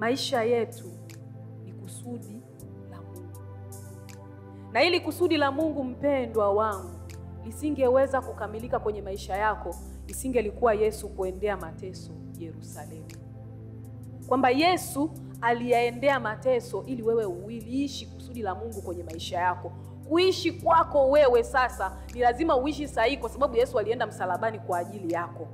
Maisha yetu ni kusudi la Mungu, na ili kusudi la Mungu, mpendwa wangu, lisingeweza kukamilika kwenye maisha yako isingelikuwa Yesu kuendea mateso Yerusalemu. Kwamba Yesu aliyaendea mateso ili wewe uishi kusudi la Mungu kwenye maisha yako. Kuishi kwako wewe sasa ni lazima uishi sahihi, kwa sababu Yesu alienda msalabani kwa ajili yako.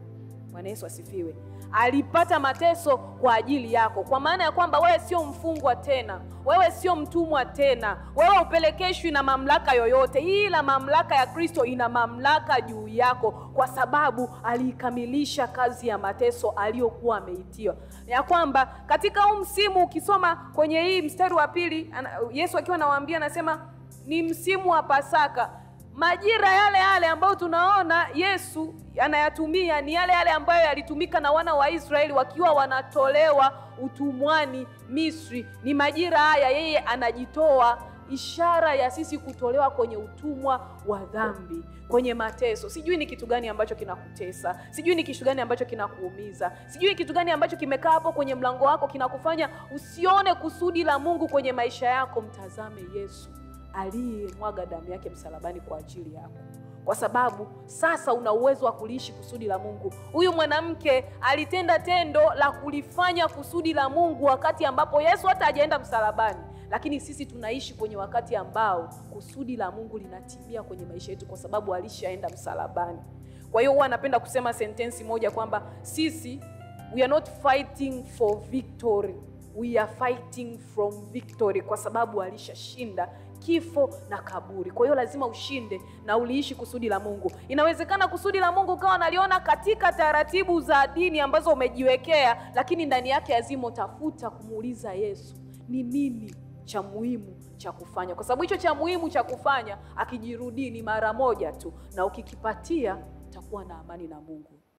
Bwana Yesu asifiwe. Alipata mateso kwa ajili yako, kwa maana ya kwamba wewe sio mfungwa tena, wewe sio mtumwa tena, wewe upelekeshwi na mamlaka yoyote, ila mamlaka ya Kristo ina mamlaka juu yako, kwa sababu aliikamilisha kazi ya mateso aliyokuwa ameitiwa. Ya kwamba katika huu msimu, ukisoma kwenye hii mstari wa 2, Yesu akiwa anawaambia anasema ni msimu wa Pasaka. Majira yale yale ambayo tunaona Yesu anayatumia ni yale yale ambayo yalitumika na wana wa Israeli wakiwa wanatolewa utumwani Misri. Ni majira haya yeye anajitoa, ishara ya sisi kutolewa kwenye utumwa wa dhambi, kwenye mateso. Sijui ni kitu gani ambacho kinakutesa, sijui ni kitu gani ambacho kinakuumiza, sijui kitu gani ambacho kimekaa hapo kwenye mlango wako kinakufanya usione kusudi la Mungu kwenye maisha yako. Mtazame Yesu aliyemwaga damu yake msalabani kwa ajili yako, kwa sababu sasa una uwezo wa kuliishi kusudi la Mungu. Huyu mwanamke alitenda tendo la kulifanya kusudi la Mungu wakati ambapo Yesu hata hajaenda msalabani, lakini sisi tunaishi kwenye wakati ambao kusudi la Mungu linatimia kwenye maisha yetu, kwa sababu alishaenda msalabani. Kwa hiyo huwa napenda kusema sentensi moja kwamba sisi we are not fighting for victory, we are fighting from victory, kwa sababu alishashinda kifo na kaburi. Kwa hiyo lazima ushinde na uliishi kusudi la Mungu. Inawezekana kusudi la Mungu ukawa naliona katika taratibu za dini ambazo umejiwekea, lakini ndani yake azimo. Tafuta kumuuliza Yesu ni nini cha muhimu cha kufanya, kwa sababu hicho cha muhimu cha kufanya akijirudi ni mara moja tu, na ukikipatia utakuwa na amani na Mungu.